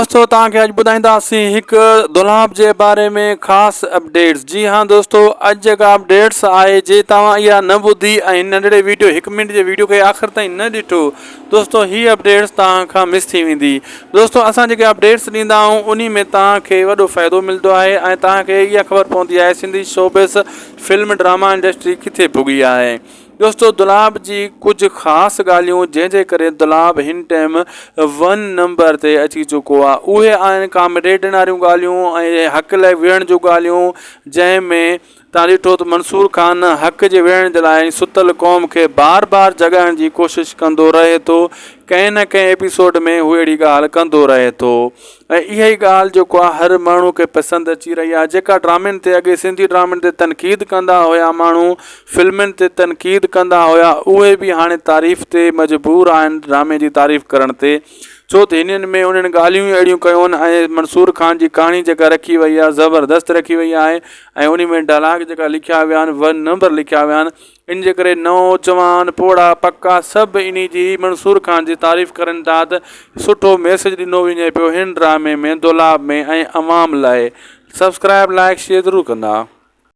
دوستو توهان کي اڄ ٻڌائينداسين هڪ دولاب جي باري ۾ خاص اپڊيٽس جي ها دوستو اڄ جيڪا اپڊيٽس آهي جي توهان اها نه ٻڌي ۽ هن ننڍڙي ويڊيو هڪ منٽ جي ويڊيو کي آخر تائين نه ڏٺو دوستو هي اپڊيٽس توهان کان مس ٿي ويندي دوستو اسان جيڪي اپڊيٽس ڏيندا آهيون انهي ۾ توهان کي وڏو فائدو ملندو آهي ۽ توهان کي اها خبر پوندي آهي Sindhi showbiz film drama industry ڪٿي پڳي آهي دوستو دولاب جي ڪجهه خاص ڳالهيون جنهن جي ڪري دولاب هن ٽائيم ون نمبر تي اچي چڪو آهي اهي آهن ڪامريڊن واريون ڳالهيون ۽ حق لاء وڙهڻ جون ڳالهيون جنهن ۾ تان ڏٺو ته منصور خان حق جي وڙهڻ جي لاء ستل قوم کي بار بار جڳائڻ جي ڪوشش ڪندو رهي ٿو ڪنهن نه ڪنهن ايپيسوڊ ۾ هو اهڙي ڳالهه ڪندو رهي ٿو ۽ اها ئي ڳالهه جيڪو آهي هر ماڻهو کي پسند اچي رهي آهي جيڪا ڊرامن تي اڳي سنڌي ڊرامن تي تنقيد ڪندا هيا ماڻهو فلمن تي تنقيد ڪندا هيا اهي به هاڻي تعريف تي مجبور آهن ڊرامي جي تعريف ڪرڻ تي ڇو ته هنن ۾ انهن ڳالهيون ئي اهڙيون ڪيون آهن ۽ منصور خان جي ڪهاڻي جيڪا رکي وئي آهي زبردست رکي وئي آهي ۽ ان ۾ ڊائلاگ جيڪا لکيا ويا آهن ون نمبر لکيا ويا آهن ان جي ڪري نوجوان، پوڙها، پڪا سڀ انهي جي منصور خان جي تعريف ڪرن ٿا ته سٺو ميسيج ڏنو وڃي پيو هن ڊرامي ۾ دولاب ۾ ۽ عوام لاء سبسڪرائب لائيڪ شيئر ضرور ڪندا.